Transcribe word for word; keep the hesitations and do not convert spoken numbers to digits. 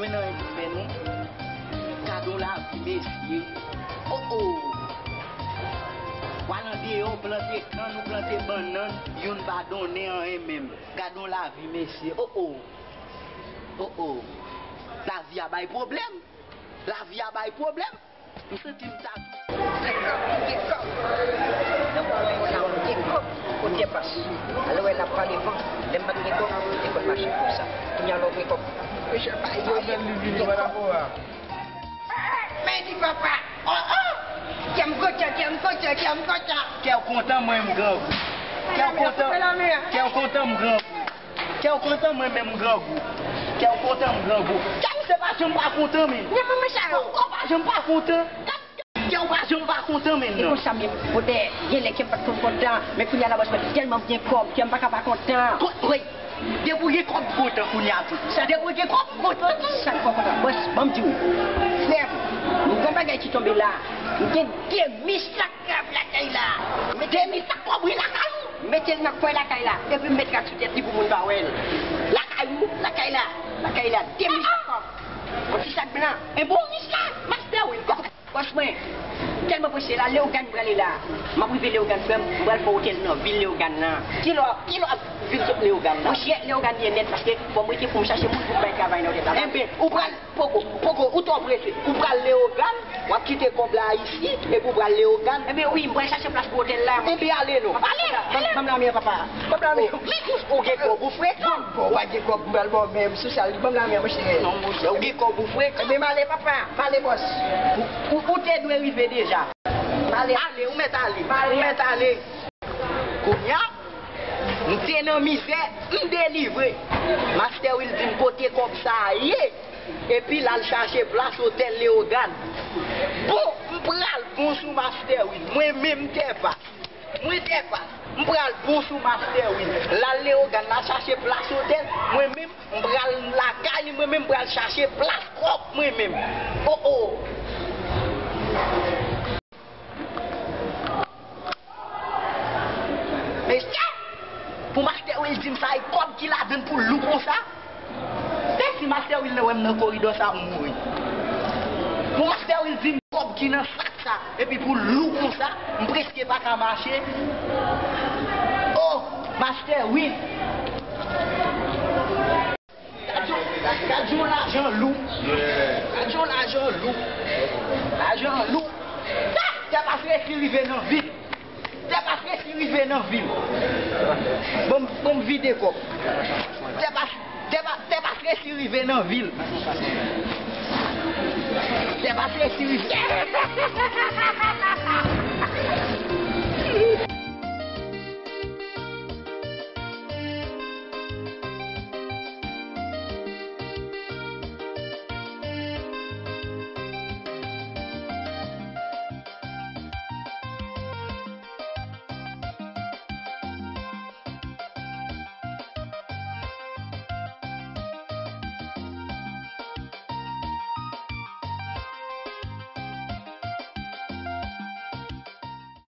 Mwen nan yon ti fè non. Gade yon lavi, mesye. Oh, oh. W al andeyò, w plante kann, ou plante bannann, youn pa donnen anyen menm. Gade yon lavi, mesye. Oh, oh. Oh, oh. Lavi a bay pwoblèm. Lavi a bay pwoblèm. M santi m ta Sèk kòb, gen kòb. Nan moman yo la, ou gen kòb, ou gen pas. Alò, wè, n ap pale van. Lè m pa t gen kòb, m te konn mache konsa. Kounye a la, ou gen kòb. Mesye, pa yo menm li vini, pa dakò a. Men di papa, oh, oh! Kè m kontan, kè m kontan, kè m kontan. Kè w kontan, mwen m grangou. Kè w kontan, kè w kontan, m grangou. Kè w kontan, mwen menm m grangou. Kè w kontan, m grangou. Kè misye pa janm pa kontan, men. Kò pa janm pa kontan. Kè w pa janm pa kontan, men, non. E konsa, men, potè, gen lè kè m pa t konn kontan, men kounye a la, bòs mwen, tèlman m gen kòb, kè m pa ka pa kontan. Ko-, wi. Depi w gen kòb, w kontan kounye a tou. Depi w gen kòb, w kontan tou. Sa k pa kontan? Bòs, ban m di w. Frè m, m gen yon bagay ki tonbe la. M gen de mil sak kòb lakay la. Mete de mil sak kòb, wi, lakay ou. Mete l nan kwen lakay la. Epi m met rad sou tèt li pou moun pa wè l. Lakay ou, lakay la. Lakay la, de mil sak kòb. Yon ti sak blan. E bon, Michel, Master Will. Bòs mwen, tèlman prese la, Leyogàn m prale la. M ap rive Leyogàn, frè m, m pral fè otèl nan vil Leyogàn nan. Kilè, kilè w ap vin sot Leyogàn la? Monchè, Leyogàn byen nèt, paske fò m rete pou m chache moun pou m bay travay nan otèl la. Enben, ou pral, poko, poko, ou twò prese. Ou pral Leyogàn, w ap kite kòb la isi, epi ou pral Leyogàn. Enben wi, m pral chache plas pou otèl la. Enben ale non. Ale, ale. Ban m lame a, papa. Ban m lame. Ou gen kòb ou frekan. Bon, ou pa gen kòb, m pral ba w, men sou sa, ban m lame a, monchè. Non, monchè, ou gen kòb ou frekan. Enben m ale, papa. M ale, bòs. Ou, ou, ou te dwe rive deja. Ale, ale, ou mèt ale. Ou mèt ale. Kounye a, m te nan mizè, m delivre. Master Will di m kote kòb sa a ye. Epi l al chache plas otèl Leyogàn. Bon, m pral bon sou Master Will. Mwen menm Tèpas. Mwen Tèpas. M pral bon sou Master Will. L al Leyogàn, l al chache plas otèl. Mwen menm, m pral lakay li, mwen menm m pral chache plas kòb mwen menm. Oh, oh. Mesye, pou Master Will di m sa, e kòb ki ladann pou lou konsa? Mèsi, Master Will nan wè m nan koridò sa, m mouri. Pou Master Will di m kòb ki nan sak sa, epi pou lou konsa, m prèske pa ka mache. Oh, Master Will. Gad yon, gad yon lajan lou. Gad yon lajan lou. Lajan lou. Tèpas resi rive nan vil. Tèpas resi rive nan vil. Bon, bon vide kòb. Tèpas, Tèpas, Tèpas resi rive nan vil. Tèpas resi rive.